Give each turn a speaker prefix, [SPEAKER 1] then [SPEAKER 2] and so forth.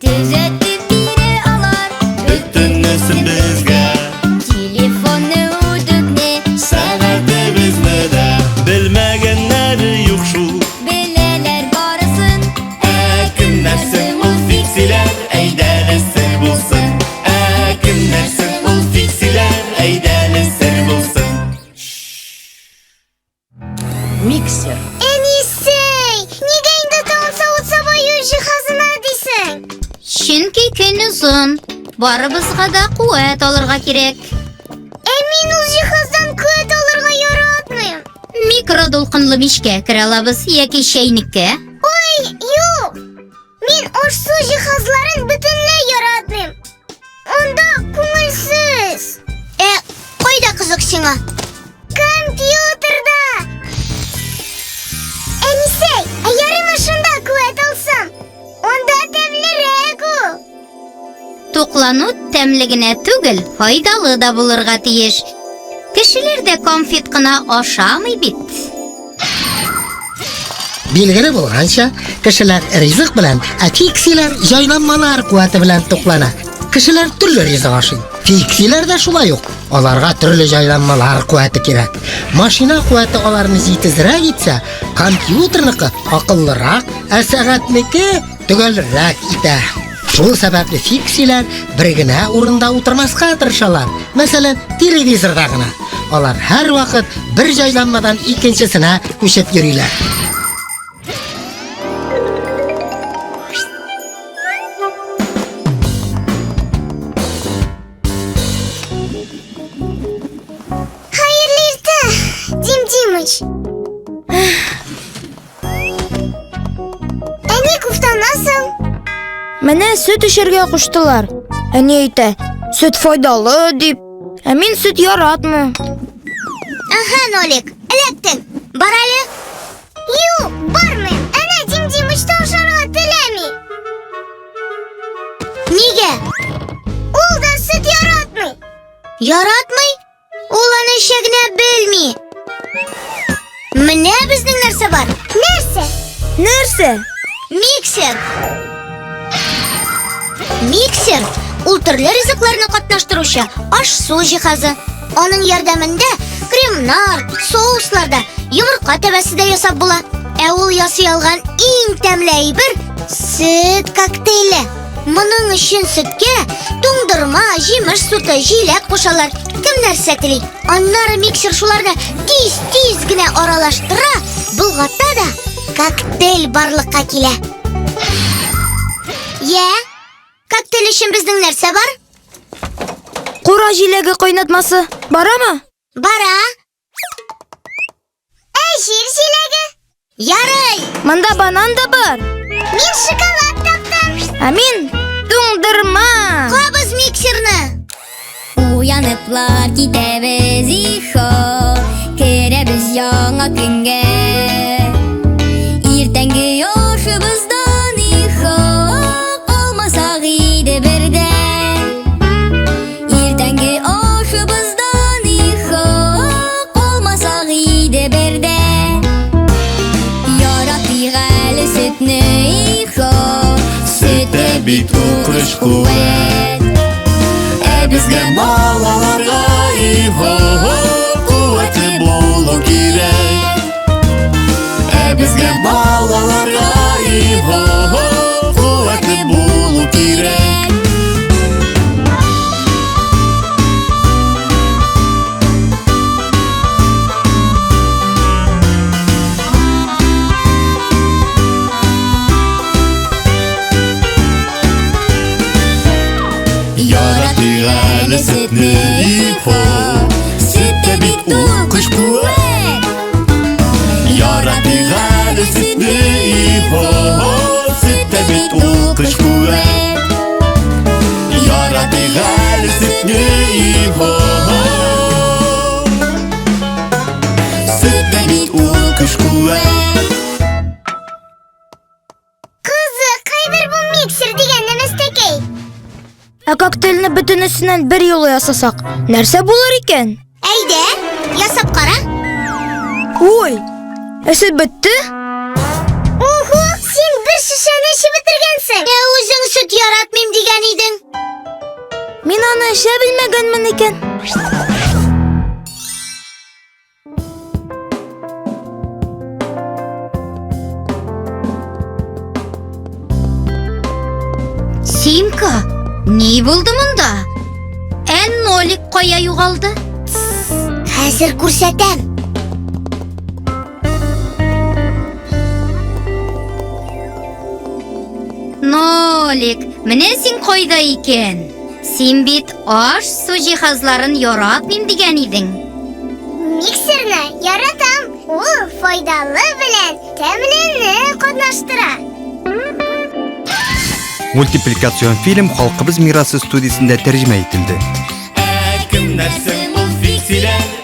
[SPEAKER 1] Төзәтеп бирә алар
[SPEAKER 2] Бөтенесен безгә.
[SPEAKER 1] Телефонны, үтүкне,
[SPEAKER 2] Сәгатебезне дә. Белмәгәннәре юк шул.
[SPEAKER 1] Беләләр барысын.
[SPEAKER 2] Ә кемнәр соң ул фиксиләр? Әйдәле сер булсын. Ә кемнәр соң ул фиксиләр? Әйдәле сер булсын.
[SPEAKER 3] Миксер.
[SPEAKER 4] Әнисе, нигә инде тагын савыт-саба юу җиһазына дисең?
[SPEAKER 1] Чөнки көн озын. Барыбызга да куәт алырга кирәк.
[SPEAKER 4] Ә мин ул җиһаздан куәт алырга яратмыйм.
[SPEAKER 1] Микродулкынлы мичкә керә алабыз яки чәйнеккә.
[SPEAKER 4] Ой, юк. Мин аш-су җиһазларын бөтенләй яратмыйм. Анда күңелсез. Ә кайда кызык сиңа? Компьютерда. Әнисәй, ә ярыймы шунда куәт алсам? Анда тәмлерәк ул.
[SPEAKER 1] Туклану тәмле генә түгел, файдалы да булырга тиеш. Кешеләр дә конфет кына ашамый бит.
[SPEAKER 5] Билгеле булганча, кешеләр ризык белән, ә фиксиләр җайланмалар куәте белән туклана. Кешеләр төрле ризык ашый. Фиксиләр дә шулай ук. Аларга төрле җайланмалар куәте кирәк. Машина куәте аларны җитезрәк итсә, компьютерныкы акыллырак, ә сәгатьнеке төгәлрәк итә. Шул сәбәпле фиксиләр бер генә урында утырмаска тырышалар. Мәсәлән, телевизорда гына. Алар һәрвакыт бер җайланмадан икенчесенә күчеп йөриләр.
[SPEAKER 4] Хәерле иртә, Дим Димыч. Ә ник уфтанасың?
[SPEAKER 6] Менә сөт эчәргә куштылар. Әни әйтә, сөт файдалы дип. Ә мин сөт яратмыйм.
[SPEAKER 4] Ага, Нолик, эләктең. Бар әле. Юк, бармыйм. Әнә Дим Димыч та ашарга теләми.
[SPEAKER 1] Нигә?
[SPEAKER 4] Ул да сөт яратмый.
[SPEAKER 1] Яратмый? Ул аны эчә генә белми. Менә безнең нәрсә бар.
[SPEAKER 4] Нәрсә?
[SPEAKER 6] Нәрсә?
[SPEAKER 1] Миксер. Миксер ул төрле ризыкларны катнаштыручы аш-су җиһазы. Аның ярдәмендә кремнар, соуслар да, йомырка тәбәсе дә ясап була. Ә ул ясый алган иң тәмле әйбер сөт коктейле. Моның өчен сөткә туңдырма, җимеш суты, җиләк кушалар. Кем нәрсә тели. Аннары миксер шуларны тиз-тиз генә аралаштыра, болгата да коктейль барлыкка килә. Йә, коктейль өчен безнең нәрсә бар?
[SPEAKER 6] Кура җиләге кайнатмасы барамы?
[SPEAKER 1] Бара.
[SPEAKER 4] Ә җир җиләге?
[SPEAKER 1] Ярый.
[SPEAKER 6] Монда банан да бар.
[SPEAKER 4] Мин шоколад таптым.
[SPEAKER 6] Ә мин туңдырма.
[SPEAKER 1] Кабыз миксерны. Уяныплар китәбез ихо, керәбез яңа көнгә. Иртәнге ашыбыздан ихо, калмасак иде бердә. Иртәнге ашыбыздан ихо, калмасак иде бердә. Яратыйк әле сөтне ихо,
[SPEAKER 2] Сөттә бит ул көч куәт. Ә безгә балаларга ихо, куәтле булу кирәк. Ә безгә балаларга ихо, куәтле булу кирәк. Яратыйк әле сөтне ихо, сөттә бит ул көч куәт. Яратыйк әле сөтне ихо, сөттә бит ул көч куәт. Яратыйк әле сөтне ихо, сөттә бит ул көч куәт.
[SPEAKER 4] Кызык, кайбер бу миксер дигән нәмәстәкәй.
[SPEAKER 6] Ә коктейльне бөтенесеннән бер юлы ясасак, нәрсә булыр икән?
[SPEAKER 1] Әйдә, ясап кара.
[SPEAKER 6] Ой, ә сөт бетте?
[SPEAKER 1] яратмыйм дигән идең.
[SPEAKER 6] Мин аны эчә белмәгәнмен икән.
[SPEAKER 1] Симка, ни булды монда? Ә Нолик кая югалды? Хәзер күрсәтәм. Нолик, менә син кайда икән? Син бит аш-су җиһазларын яратмыйм дигән идең.
[SPEAKER 4] Миксерны яратам. Ул файдалы белән тәмлене катнаштыра.
[SPEAKER 7] Мультипликацион фильм Халкыбыз мирасы студиясендә тәрҗемә ителде.
[SPEAKER 2] Ә кемнәр соң ул фиксиләр?